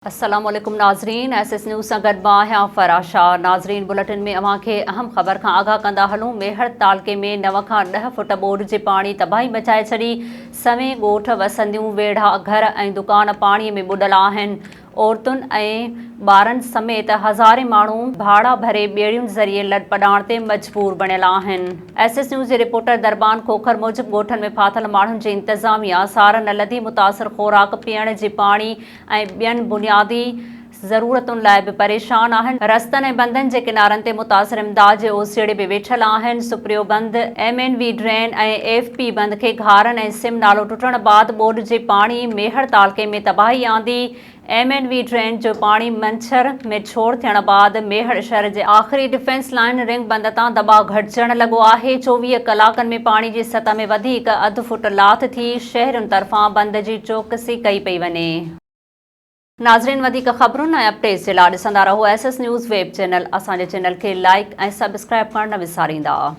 السلام عليڪم ناظرين ايس ايس نيوز سان گڏ مان آهيان فرح شاهه ناظرين بلٽن ۾ اوهان کي اهم خبر کان آگاهه ڪندا هلون ميهڙ تعلقي ۾ 9 کان 10 فوٽ ٻوڏ جي پاڻي تباهي مچائي ڇڏي سوين ڳوٺ وسنديون ويڙها گهر ۽ دڪان پاڻي ۾ ٻڏل آهن عورتن ۽ ٻارن سميت هزارين ماڻهو ڀاڙا ڀري ٻيڙين ذريعي لڏپلاڻ تي مجبور بڻيل آهن. ايس ايس نيوز جي رپورٽر دربان کوکر موجب ڳوٺن ۾ ڦاٿل ماڻهن جي انتظاميا سار نه لڌي متاثر خوراڪ، پيئڻ جي پاڻي ۽ ٻين بنيادي ضرورتن لاء به پريشان آهن. رستن ۽ بندن جي ڪنارن تي متاثر امداد جي اوسيئڙي به ويٺل آهن. سپريو بند، M N V drain ۽ F P بند کي گهارن ۽ سم نالو ٽٽڻ بعد ٻوڏ جي پاڻي ميهڙ تعلقي ۾ تباهي آندي. ايم اين وي ڊرين جو پاڻي منڇر ۾ ڇوڙ ٿيڻ بعد ميهڙ شهر جي آخري ڊفينس لائين رنگ بند تان دٻاء گهٽجڻ لڳو آهي. 24 ڪلاڪن ۾ پاڻي جي سطح ۾ وڌيڪ اڌ فوٽ لاٿ ٿي، شهرين طرفان بند جي چوڪسي ڪئي پئي وڃي. ناظرين وڌيڪ خبرن ۽ اپڊيٽس جي لاء ڏسندا رهو S S news web channel اسان جي چينل کي لائيڪ ۽ سبسڪرائيب ڪرڻ نه وساريندا.